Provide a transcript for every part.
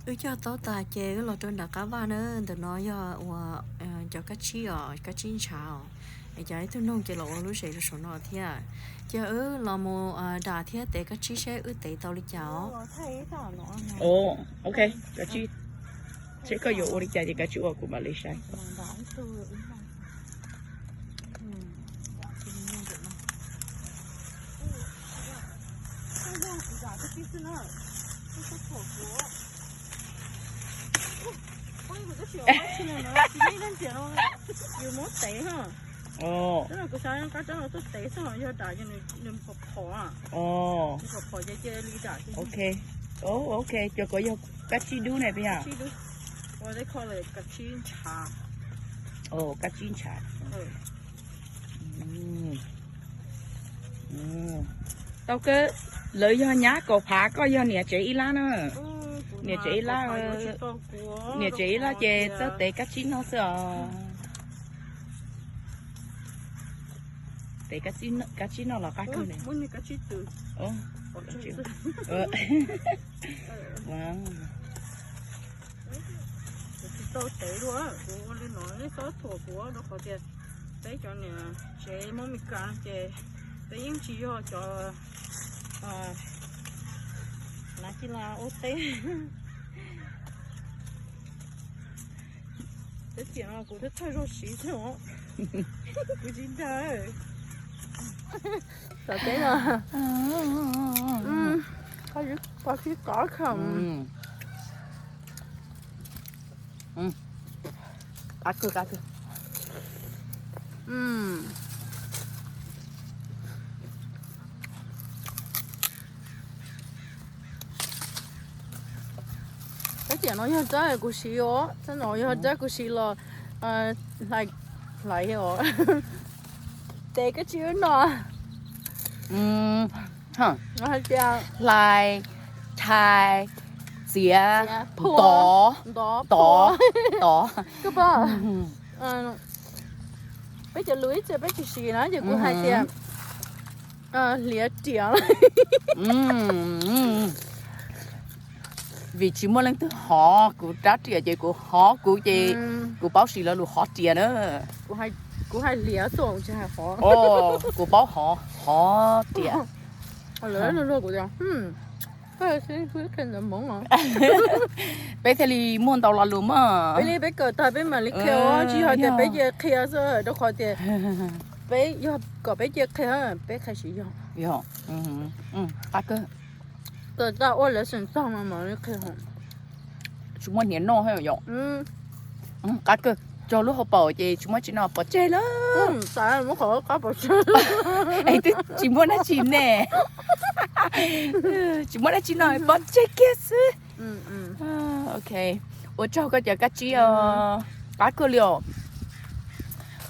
Wb cog taub tas ces wb los rau nram qab vaj na, ntawm no yog uas cov kab tsib os, kab tsib ntshav os. Es cov ib tug noog ces los ua lub zes rau saum no thiab. Ces wb los mus dam thiab tev kab tsib seb wb tev tau li cas os. Ok, kab tsib, seb koj yuav ua li cas ces kab tsib ua kuv mam li saib. Yus muab tev ha. Kuv xav qab tsob no tuaj tev xwb, yog dam ces nws phom phom, nws phom phom ces cia li dam. Ok, ok, cov ko yog kab tsib dub ne, peb yog ua tej kho lawm kab tsib ntshav. Kab tsib ntshav. Tau kawg, lawv yog nyab kaum phav, koj yog niam tsev ib lab na. Niam tsev ib lab, niam tsev ib lab ces txawj tev kab tsib noj xwb os. Tev kab tsib noj los qab kawg ne. Tsis tau tev dua, kuv ua li no nej txhob thuam kuv rau qhov tias peb cov niam tsev Hmoob Mes Kas ces peb yeej tsis yog cov nav ci la ua teb. Teb tiam no kuv thawj thawj zaug siv xwb os. Kuv tsis dag. Tom teb no, qab sib qab kawg. Qab kawg, qab kawg. Teb tiam no yog txawb kuv siv os, txawb no yog txawb kuv siv los hlais, hlais os. Tev kab tsib no. Hais tias hlais, thais, txiav, tov, tov, tov. Peb cov lus ib txhia peb tsis siv na ces kuv hais tias hliav riam. Vim tsis muaj leej twg hov kuv rab riam ces kuv hov kuv ces kuv paub siv lo lus hov riam na. Kuv hais hliav xwb, kuv tsis hais hov. Kuv paub hov, hov riam. Lawv luag luag kuv tias, peb thiaj li muaj ntau lo lus mog. Peb li peb kawm tag peb mam li qhia os, tsis yog tias peb cia qhia xwb, rau qhov tias peb yog kom peb cia qhia, peb qhia siv yog. Yog, qab kawg. Kawm tag ua lesson tag mas mam li qhia. Tsis muaj hniav noj thiab yom. Qab kawg, cog lub hauv paus ces tsis muaj dab tsi noj, pov tseg lawm. Es twb tsis muaj dab tsi ne, tsis muaj dab tsi noj, pov tseg kiag xwb. Ok, ua tsaug koj cov kab tsib os, qab kawg li os.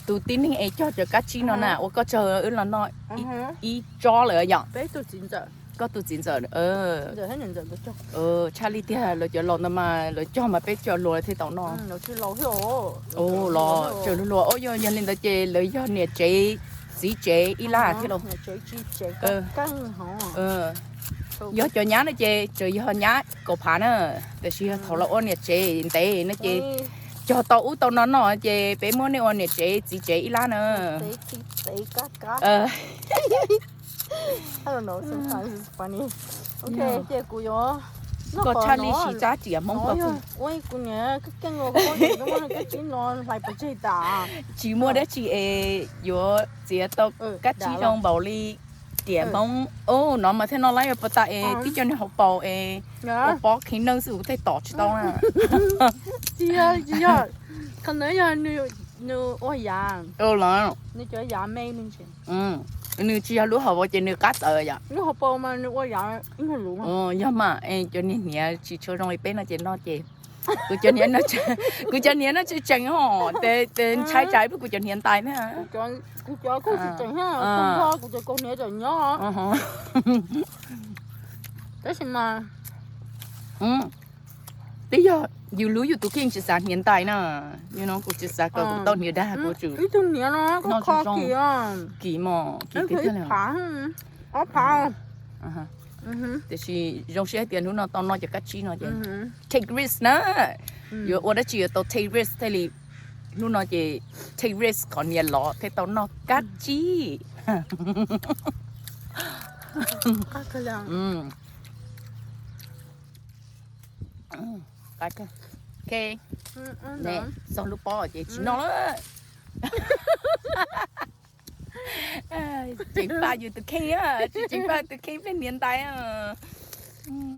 Tus tib neeg es cog cov kab tsib no na, ua koj tsaug, wb los noj ib tsob lawm yom. Koj tus txiv ntxawm, tshaj li tiag, lawv cov laus ntawd mas lawv cog mas peb cov hluas thiaj tau noj. Los tsaws luag luag, yog li ntawd ces lawv yog niam tsev txiv tsev ib lab thiab los. Yog cov nyab no ces tseem yog nyab kaum phav na, tab sis yog thaum los ua niam tsev ntev no ces cog tau ub tau no noj ces peb muab nej ua niam tsev txiv tsev ib lab na. Koj tshaj li siv tsab riam Hmoob koj. Tsis muaj dab tsi es yuav txiav tau kab tsib zoo npaum li riam Hmoob. Ub, no mas thiaj noj lab yuav puas tas es tib co niag hauv paus es ua pob kheev neej xwb kuv thiaj tom tsis tau na. Tsis yog, tsis yog, qhov ntawd yog nws ua yav, nws cov yav me me ntsis. Nws tsis yog lub hauv paus ces nws qab txawv yom. Lub hauv paus mas nws ua yav ib nyuag lus. Yog mas, cov niag hniav tsis tshua zoo li peb no ces noj ces kuv cov hniav no tseem tseem os, tes ntshai tsam ib pliag kuv cov hniav ntais na. Kuv cov kuj tsis tseem, kuv cov hniav tseem nyob. Tab sis mas twb yog yus lub yus tus kheej tsis xav hniav ntais na, yus no kuv tsis xav kom kuv tau hniav dag kuv tsum. Ib tug hniav no kho kho kis, kis mos kis tiag tiag li. Ob phav. Tiam sis zoo siab hais tias hnub no tau noj cov kab tsib no ces take risk na. Yuav ua dab tsi yuav tau take risk thiaj li, hnub no ces take risk qhov niam los thiaj tau noj kab tsib. Ok, txog lub pob ces tsis noj lawm. Ceev faj yus tus kheej, tsis ceev faj tus kheej peb niam ntaiv.